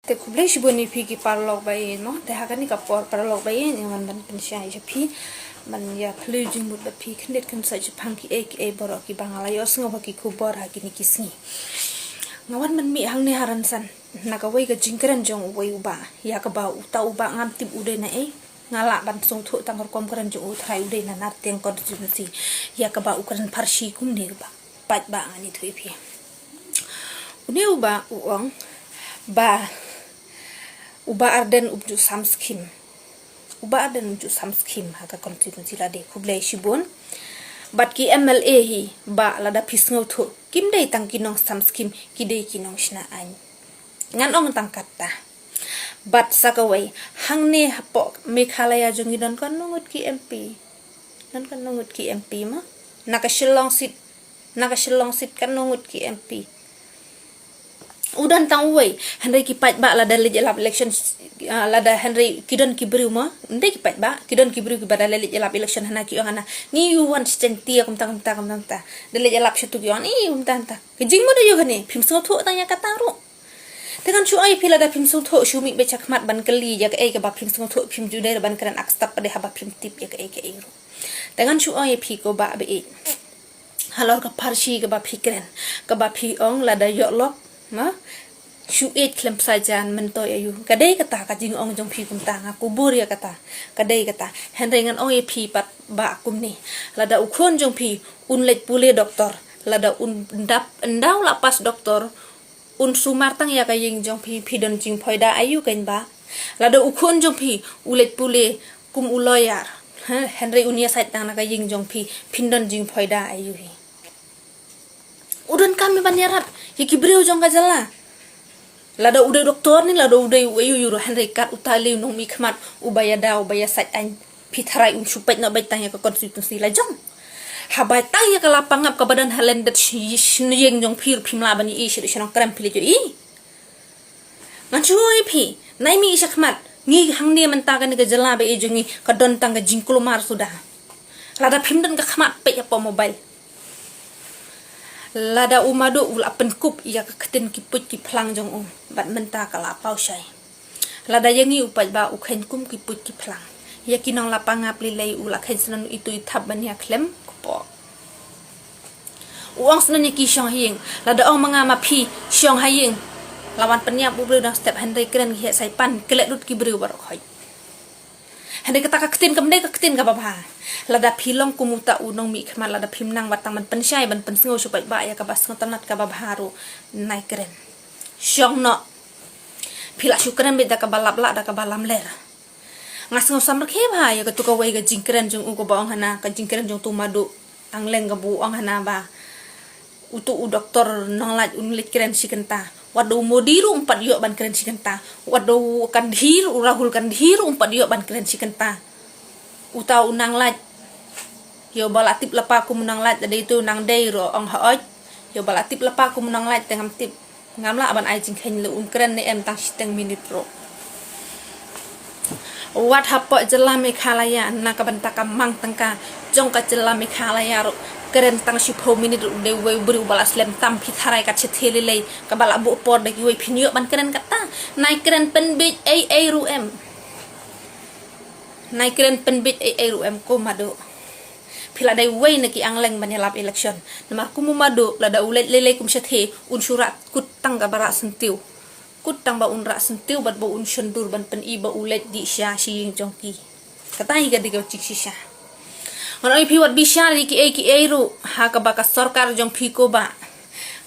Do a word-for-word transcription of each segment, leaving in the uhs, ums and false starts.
Te khublei shibun ïa phi ki paralok ba ïeit mo, te ha kane ka por paralok ba ïeit, nga wan ban pynshai sha phi, ban ïa phylliew jingmut bad phi khyndiat khynsoit shaphang kiei kiei baroh kiba nga la ïohsngew ha ki khubor ha kine ki sngi. Nga wan ban mih hangne ha rynsan na kawei ka jingkren jong uwei u bah, ïa kaba uta u bah ngam tip u dei na ei. Nga lah ban sngewthuh tang rukom kren jong u trai u dei na Nartiang constituency, ïa kaba u kren pharshi kumne kaba paidbah ngan ïathuh ïa phi. Une u bah u ong ba u bah Ardent um ju sam skim. U bah Ardent um ju sam skim ha ka constituency lade, khublei shibun. Bad ki M L A hi bah lada phi sngewthuh kim dei tang ki nong sam skim, ki dei ki nong shna aiñ. Ngan ong tang katta. Bad sa kawei, hangne hapoh Meghalaya jong ngi don katno ngut ki M P. Don katno ngut ki M P mo. Na ka Shillong seat, na ka Shillong seat katno ngut ki M P. U don tang uwei, hynrei ki paidbah lada leit ïalap election, ah, lada hynrei ki don ki briew mo, ym dei ki paidbah, ki don ki briew kiba da leit ïalap election hana ki ong hana, ngi ïu wan shi jaiñtia kumta kumta kumta kumta. Da leit ïalap shatu ki ong, ih, kumta kumta. Ka jingmut aïu kane, phim sngewthuh tang ïa kata ruh. Te ngan shu ong ïa phi lada phim sngewthuh shu mih beit shakhmat ban kylli ïa kaei kaba phim sngewthuh, phim ju dei ban kren ak step pat de haba phim tip ïa kaei kaei ruh. Te ngan shu ong ïa phi ko bah ba ïeit. Halor ka pharshi kaba phi kren, kaba phi ong lada ïoh lok, ma? Shu ïeit khlem pyrshah jan myntoi aïu. Ka dei kata ka jingong jong phi kumta, nga kubur ïa kata. Ka dei kata. Hynrei ngan ong ïa phi pat bah kumne. Lada u khun jong phi un leit pule doktor, lada un dap, un daw lah pass doktor, un sumar tang ïa ka ïing jong phi, phi don jingphoida aïu kein bah? Lada u khun jong phi u leit pule kum u lawyer, ha, hynrei un ïasaid tang na ka ïing jong phi, phin don jingphoida aïu hi? U donkam hi ban ïarap ïa ki briew jong ka jylla. Lada u dei doktor ne lada u dei uei uei ruh, hynrei kat uta lei u nongmihkhmat uba ïada uba ïasaid aiñ, phi tharai un shu peit noh beit tang ïa ka constituency la jong? Haba tang ïa ka lapangap kaba don ha lyndet shi-, shi-, ïing jong phi ruh phim lah ban ïohi, shi ruh shi nongkrem phi leit ïohi. Ngan shu ong ïa phi, nai mih shakhmat, ngi hangne mynta kane ka jylla ba ïeit jong ngi ka don tang ka jingkulmar suda. Lada phim don ka khmat peit hapoh mobile. Lada u Madu u la pynkup ïa ka ktien ki puit ki phlang jong u, bad mynta ka la paw shai. Lada ïa ngi u paidbah u kheiñ kum ki puit ki phlang, ïa ki nong lapangap lei lei u la kheiñ snon itu i thap ban ïa khlem kpoh. U ong snon ïa ki shong ha ïing, lada ong ma nga ma phi shong ha ïing, la wan pynïap u briew dang step, hynrei kren ki heh saipan, klet lut ki briew baroh khoit. Hynrei kata ka ktien kam dei ka ktien kaba bha. Lada phi long kum uta u nongmihkhmat, lada phim nang wat tang ban pynshai ban pynsngew sha u paidbah ïa kaba sngewtynnat kaba bha ruh, nai kren. Shong noh. Phi lah shu kren beit da kaba lap lah, da kaba lamler. Nga sngew samrkhie bha ïa katu kawei ka jingkren jong u kaba ong hana, ka jingkren jong utu Madu Angleng kaba u ong hana ba utu u doktor nonglait un leit kren shi kynta. Wat da u Modi ruh um pat ïoh ban kren shi kynta. Wat da u Gandhi ruh, u Rahul Gandhi ruh um pat ïoh ban kren shi kynta. Uta u nonglait, ïoh ba la tip lypa kum u nonglait, da dei utu u nongdei ruh ong hooid. Ïoh ba la tip lypa kum u nonglait te ngam tip. Ngam lah ban ai jingkheiñ leh un kren ne em tang shiteng minit ruh. Wat hapoh jylla Meghalaya na ka bynta ka mang tyngka jong ka jylla Meghalaya ruh, kren tang shiphew minit ruh dei uwei u briew uba la slem tam, phi tharai kat shatei lei lei kaba la buh por da kiwei phin ïoh ban kren kata? Nai kren pynbeit ei ei ruh em. Nai kren pynbeit ei ei ruh em ko Madu. Phi la dei uwei na ki Angleng ban ïalap election. Namar kum u Madu lada u leit lei lei kum shatei un shu rah kut tang kaba rah syntiew. Kut tang ba un rah syntiew bad ba un shon dur ban pyni ba u leit dih sha shi ïing jong ki. Kata hi ka dei ka jingshisha. Ngan ong ïa phi wat bishar ïa kiei kiei ruh ha kaba ka sorkar jong phi ko bah.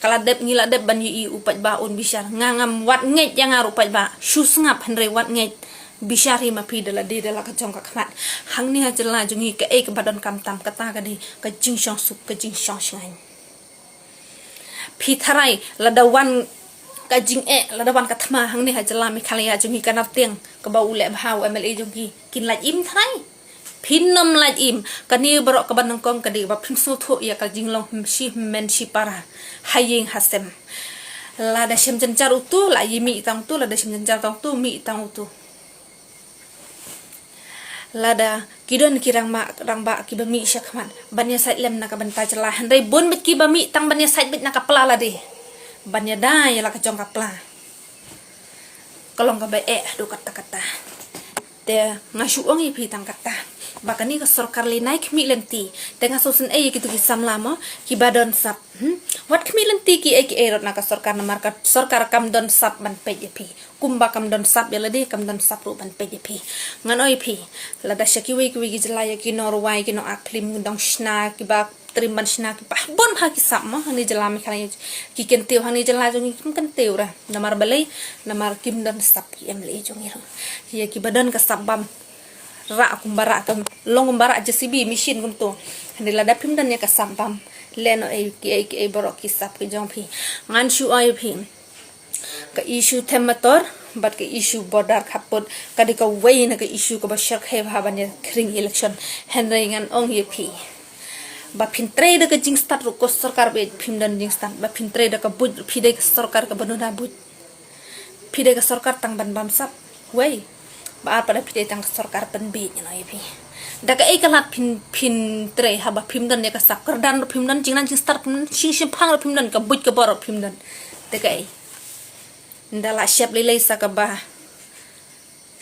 Ka la dep ngi la dep ban ïohi, u paidbah un bishar. Nga ngam wat ngeit ïa nga ruh paidbah. Shu sngap hynrei wat ngeit. Bishar hi ma phi da lade da la ka jong ka khmat. Hangne ha jylla jong ngi kaei kaba donkam tam kata ka dei ka jingshongsuk, ka jingshongshngaiñ. Phi tharai lada wan ka jingeh, lada wan ka thma hangne ha jylla Meghalaya jong ngi, ka Nartiang kaba u leh bha u M L A jong ki, kin lait im tharai? Phin nym lait im. Kane baroh kaba nyngkong ka dei ba phim sngewthuh ïa ka jinglong shi hynmen shi para, ha ïing ha sem. Lada shem jynjar utu la ïa mih tang utu, lada shem jynjar tang utu mih tang utu. Lada ki don ki rangbah, rangbah kiba mih shakhmat ban ïasaid lem na ka bynta jylla, hynrei bun beit kiba mih tang ban ïasaid beit na ka pla lade, ban ïada ïa la ka jong ka pla. ka long kaba eh haduh katta katta. Te nga shu ong ïa phi tang kata ba kane ka sorkar lei nai khmih lynti. Te nga sngewsynei ïa kitu ki samla mo kiba don sap. Hmm? Wat khmih lynti kiei kiei ruh na ka sorkar, namar ka sorkar kam don sap ban peit ïa phi. Kumba kam don sap ïa lade, kam don sap ruh ban peit ïa phi. Ngan ong ïa phi, lada sha kiwei kiwei ki jylla ïa ki nongrwai, ki nongak phlim, ki nongshna, kiba trim ban shna, kiba bun bha ki sap mo hangne jylla Meghalaya. Ki kyntiew hangne jylla jong ngi kim kyntiew re. Namar balei? Namar kim don sap ki MLA jong ngi ruh. Ïa kiba don ka sap bam, rah kumba rah, ka long kumba rah JCB machine kumto. Hangne lada phim don ïa ka sap bam, lehnoh ei kiei kiei baroh ki sap ki jong phi. Ngan shu ong ïa phi, ka issue them motor bad ka issue border khappud ka dei kawei na ka issue kaba shyrkhei bha ban ïa khring election. Hynrei ngan ong ïa phi, ba phin trei da ka jingstad ruh ko sorkar, ba phim don jingstad, ba phin trei da ka buit ruh, phi dei ka sorkar kaba duna buit. Phi dei ka sorkar tang ban bam sap, wei. Ba ar pat da phi dei tang ka sorkar pynbieit, ngan ong ïa phi. Da kaei ka lad phin, phin trei haba phim don ïa ka sap? Kyrdan ruh phim don, jingnan jingstad phim don, jingshemphang ruh phim don, ka buit ka bor ruh phim don. Da kaei? Nda lah shep lei lei sa kaba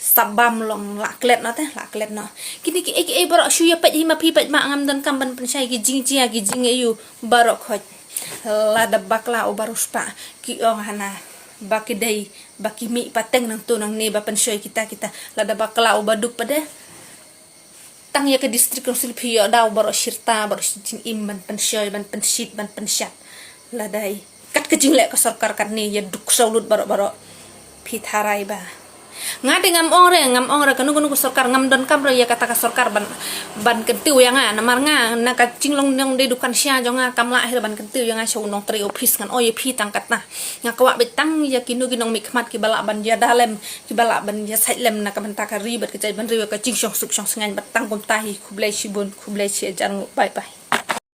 sap bam long, lah klet noh te, lah klet noh. Kine kiei kiei baroh shu ïa peit hi ma phi, peit ma ngam donkam ban pynshai ki jingjia ki jingaiu baroh khoit. Lada bakla u ba riewspah ki ong hana ba ki dei ba ki mih pateng nangto nangne ba pynshoi kita kita. Lada bakla u ba duk pat de, tang ïa ka district council phi ïoh daw baroh shirta, baroh shi jingim ban pynshoi, ban pynshit, ban pynshap. Lada kat ka jingleh ka sorkar katne ïa duk saw lut baroh baroh. Phi tharai ba nga te ngam ong re, ngam ong re kano kano ka sorkar, ngam donkam re ïa kata ka sorkar ban, ban kyntiew ïa nga. Namar nga na ka jinglong nongdie dukan sha jong nga kam lah hi re ban kyntiew ïa nga sha u nongtrei office. Ngan ong ïa phi tang kata, nga kwah beit tang ïa kino ki nongmihkhmat kiba lah ban ïada lem, kiba lah ban ïasaid lem na ka bynta ka ri bad ka jaitbynriew ïa ka jingshongsuk shongsngain. Bad tang kumta hi, khublei shibun, khublei shi hajar nguh. Bye bye.